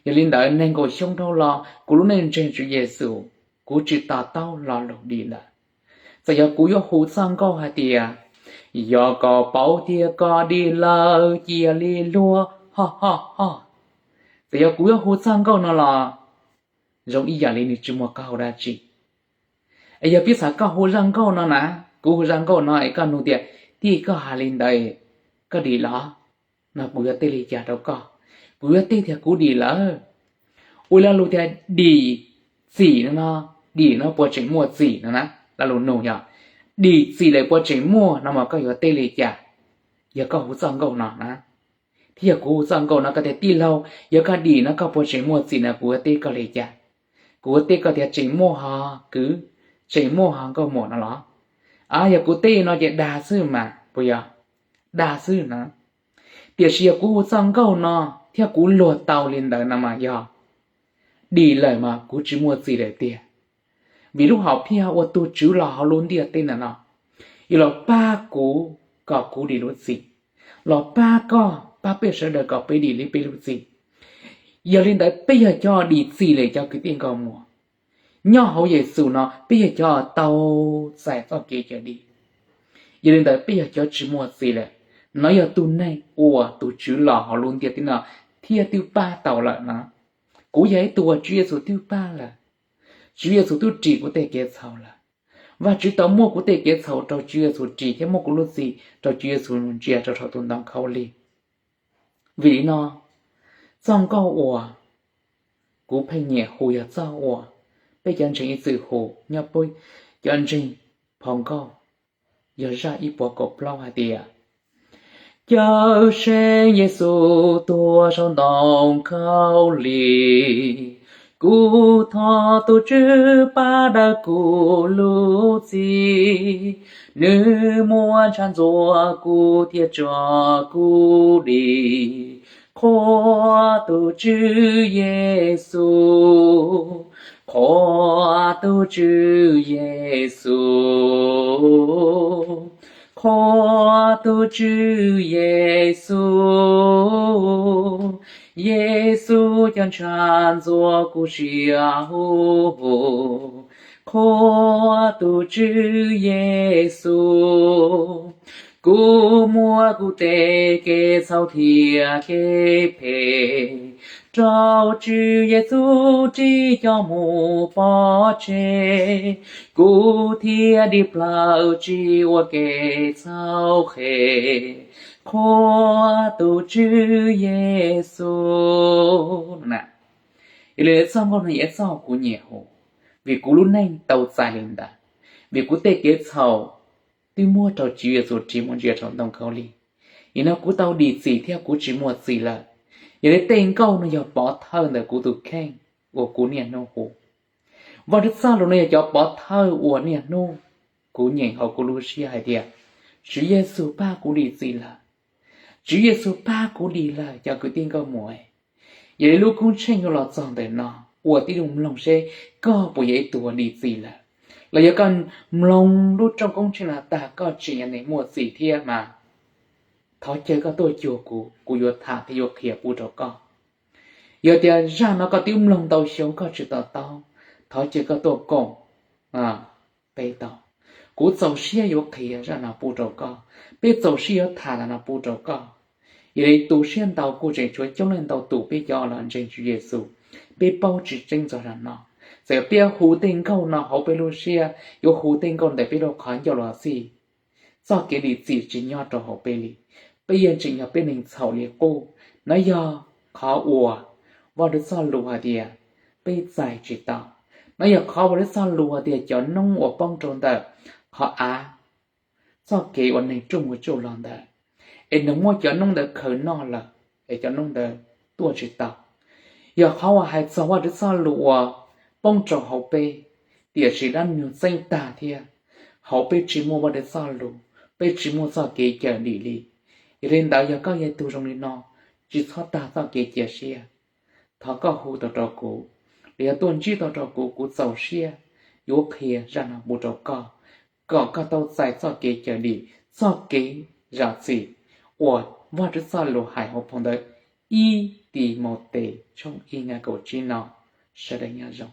Yog li ntawd nees nkaum xyoo dhau los kuv lub neej ntseeg Tswv Yexus, kuv tsis to taub lo lus dim lawm. Txawm yog kuv yuav hu txoj nkauj hais tias, yog koj paub tias koj dim lawm cia li luag ho ho ho. Txawm yog kuv yuav hu txoj nkauj no los zoo ib yam li nws tsis muaj qab hau dab tsi. Es yog peb xav koj hu zaj nkauj no na, kuv hu zaj nkauj no es koj nug tias, tij koj hais li ntawd, koj dim los? No kuv yuav teb li cas rau koj? Kuv yuav teb tias kuv dim lawm. Ua lo lus tias dim txim no, dim no puas tseem muaj txim no na, lo lus nug yog, dim txim lawm puas tseem muaj no mas koj yuav teb li cas? Yog koj hu txoj nkauj no na, thiab yog kuv hu txoj nkauj no koj tias tij laug yog koj dim no koj puas tseem muaj txim no kuv yuav teb koj li cas? Kuv yuav teb koj tias tseem muaj ho kwv, tseem muaj ho nkauj muam no los? A yog kuv teb no ces dag xwb mas puas yog? Dag xwb na. Tiam sis yog kuv hu txoj nkauj no thiab kuv luag tau li ntawd no mas yog dim lawm mas kuv tsis muaj txim lawm tiag. Vim lub hom phiaj uas tus Tswv los hauv lub ntiaj teb ntawm no yuav los pab kuv kom kuv dim lub txim, los pab koj pab peb sawv daws kom peb dim li peb lub txim. Yog li ntawd peb yog cov dim txim lawm cov kwv tij nkauj muam. Nyob hauv Yexus no peb yog cov tau txais txoj kev cawm dim. Yog li ntawd peb yog cov tsis muaj txim lawm. No yog tus neeg uas tus Tswv los hauv lub ntiaj teb no thiab twb pab tau lawm no. Kuv yog ib tug uas Tswv Yexus twb pab lawm. Tswv Yexus twb ris kuv tej kev txhaum lawm. Vajtswv tau muab kuv tej kev txhaum rau Tswv Yexus ris thiab muab kuv lub txim rau Tswv Yexus mus ntsia rau saum tus ntoo khaub lig. Vim li no, txoj nkauj uas kuv pheej nyiam hu yog txoj uas peb cov ntseeg ib txwm hu nyob peb cov ntseeg phau nkauj, yog zaj ib puas kaum plaub hais tias, Caw seb Yexus tuag saum ntoo khaub lig, kuv thov tus Tswv pab daws kuv lub txim, nws muab ntshav ntxuav kuv thiab tso kuv dim. Qhuas tus Tswv Yexus, qhuas tus Tswv Yexus, qhuas tus Tswv Yexus. Yexus cov ntshav ntxuav kuv siab huv, qhuas tus Tswv Yexus. Kuv muab kuv tej kev txhaum thiab kev phem rau Tswv Yexus ris coj mus pov tseg, kuv thiaj dim plaws tsis ua kev txhaum qhe, qhuas tus Tswv Yexus. Yog li txoj nkauj no yog ib txoj kuv nyiam hu, vim kuv lub neej tau txais li ntawd, vim kuv tej kev txhaum twb muab rau Tswv Yexus ris mus ntsia rau ntoo khaub lig. Nim no kuv tau dim txim thiab kuv tsis muaj txim lawm. Yog li tej nkauj no yog pov thawj ntawm kuv tus kheej uas kuv niaj hnub hu. Vajtswv txoj lus no yog cov pov thawj uas niaj hnub kuv nyeem hauv kuv lub siab hais tias, Tswv Yexus pab kuv dim txim lawm. Tswv Yexus pab kuv dim lawm cov kwv tij nkauj muam. Yog li lub koob tsheej yuav los txog ntawm no, ua tib zoo mloog seb koj puas yog ib tug uas dim txim lawm. Los yog koj mloog lub rooj koob tsheej no tag koj tseem yog neeg muaj txim thiab mas, thov caw koj tuaj cuag kuv, kuv yuav tham thiab yuav qhia pub rau koj. Yog tias zaj no koj twb mloog ntau xyoo koj tsis to taub, thov caw koj tuaj koom peb tau. Kuv txaus siab yuav qhia zaj no pub rau koj, peb txaus siab yuav tham zaj no pub rau koj. Yog li tu siab ntau kuj tseem tshuav coob leej ntau tus peb cov los ntseeg Tswv Yexus, peb paub tsis tseeb txog zaj no. Txawm peb hu tej nkauj no hauv peb lub siab, yuav hu tej nkauj ntawm peb lub qhov ncauj los xij, txoj kev dim txim tsis nyob rau hauv peb li. Peb yeej tseem yog peb neeg txhaum li qub. No yog qhov uas Vajtswv txoj lus hais tias peb txais tsis tau. No yog qhov Vajtswv txoj lus hais tias cov noob uas poob rau ntawm qhov av, txoj kev uas neeg tsuj mus tsuj los ntawd, es nws muab cov noob ntawd khaws noj lawm, es cov noob ntawd tuaj tsis tau. Yog qhov uas hais txog Vajtswv txoj lus uas poob rau hauv peb, tiam sis dab nyuag txeeb tag thiab. Hauv peb tsis muaj Vajtswv txoj lus, peb tsis muaj txoj kev cawm dim li. Yog li ntawd yog koj yog tus zoo li no, tsis txhob tag txoj kev cia siab. Thov koj hu tau rau kuv, los yog tuaj ntsib tau rau kuv, kuv txaus siab yuav qhia zaj no pub rau koj, kom koj tau txais txoj kev cawm dim, txoj kev zam txim uas Vajtswv txoj lus hais hauv phau ntawv ib Timautes tshooj ib nqe kaum tsib no. Sawv daws nyob zoo.